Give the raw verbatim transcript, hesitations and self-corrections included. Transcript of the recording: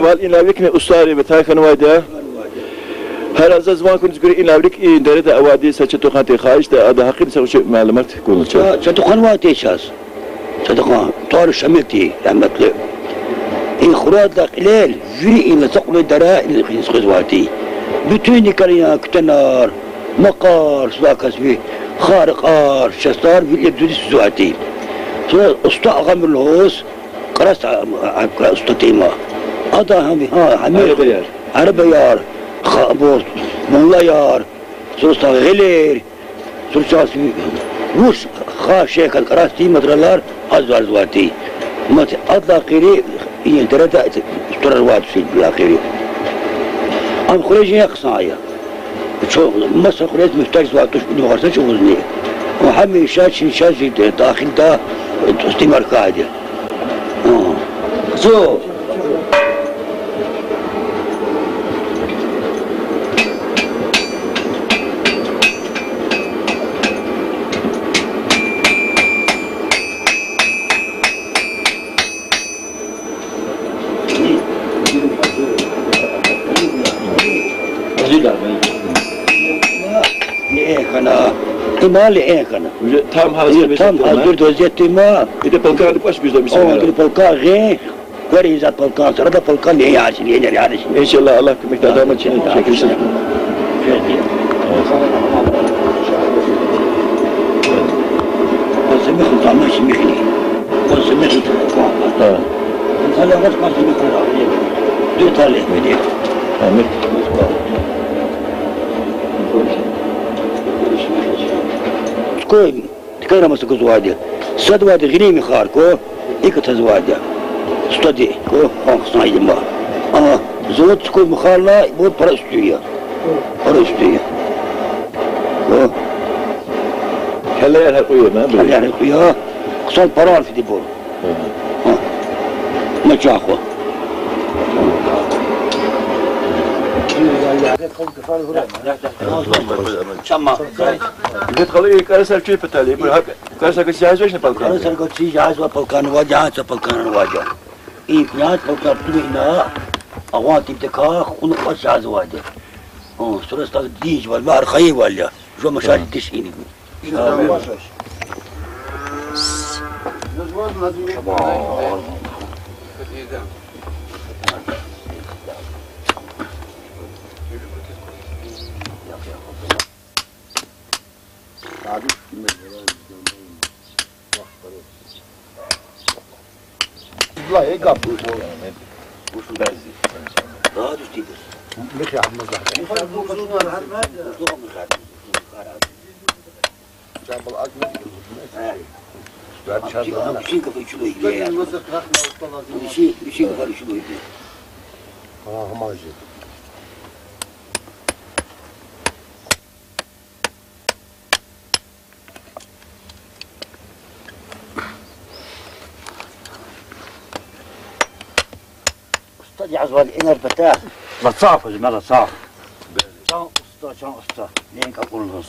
Вал, инлай виликни устӀарри ветай хьанвайди я. Гьар азаз ван куниз гуьре, инлай вилик и дереда авайди са чатухъан тир, хайишда, ада гьакъинда са вуч малумат гун чаз. Ча-, чатухъан вай тир чаз. Чатухъан, тӀвар Шамил тир, рагьметлу. И хурадилай кьилел вири инлай са кьулай дара инлай хизан хуьзвай тир. Буьтуьнникай я куьтягьнар, макъар, суда касби, харкьар, шастар, вири дуьз сузвай тир. Сура устӀа Агъамир лугьуз, кӀарас, а, а, а, устӀа тир им. Ада гьам, гьа, гьамир арабаяр, арабаяр, ха-, бу-, муллаяр, сура са гъилер, сура чаз вуч хар шехьаз кӀарас тир материалар гьазурзавай тир. Мад адалай гъейри, и дереда устӀарар авай тушир адалай гъейри. Ам хуьре жен хъсан я. Чун маса хуьре муьгьтежзавай туш, уни варса чӀавузни. Ва гьамиша чи шажи де дахилда тӀустимар хьайиди. Зу. Лиэн хьана. Има лиэн хьана. Уже там гьазур, там гьазур везетима. Ида полканди кӀвач гуьзда мисал. О, ида полкан гъин. Вари иза полкан, сарада полкан, лиен яриш, лиен яриш. Иншаллагь, Аллагь куьмекда, адама чини чекишин. Ва семихин, тамаши михини. Ва семихин, ва. Гьа. Инсанлар вач, ва семихин. Ду талихмиди. Амин. Скоро. Тикарама са гузвайди. Садвайди гъилин михар ку, икӀ тазвайди. Стади ку, хан хъсан има. Ага, завод цуькур михарла, бу пара уьстуьн я. Пара уьстуьн я. Ку. Гьеле гьакьуй я, ма, бу? Гьеле гьакьуй я. Хъсан пара арфиди бу. Ага. Ага. Начаху. Чама. Гьикьван и кӀарасар чуьн патал, ибур гьакӀ кӀарасар гвачиз жагьизвачни полкан? КӀарасар гвачиз жагьизва полкан, ва жагьиз са полкан авайди я. И пуьнят полкан туна ина, агъван тибдакай хкун кӀвач жагьизвайди. О, сура стаг диж вал, ва архаи вал я. Жо машар диш ини. Устад язва инал пата. Лацаф, жумела лацаф. Чан уста, чан уста. Ленк акъуллуз.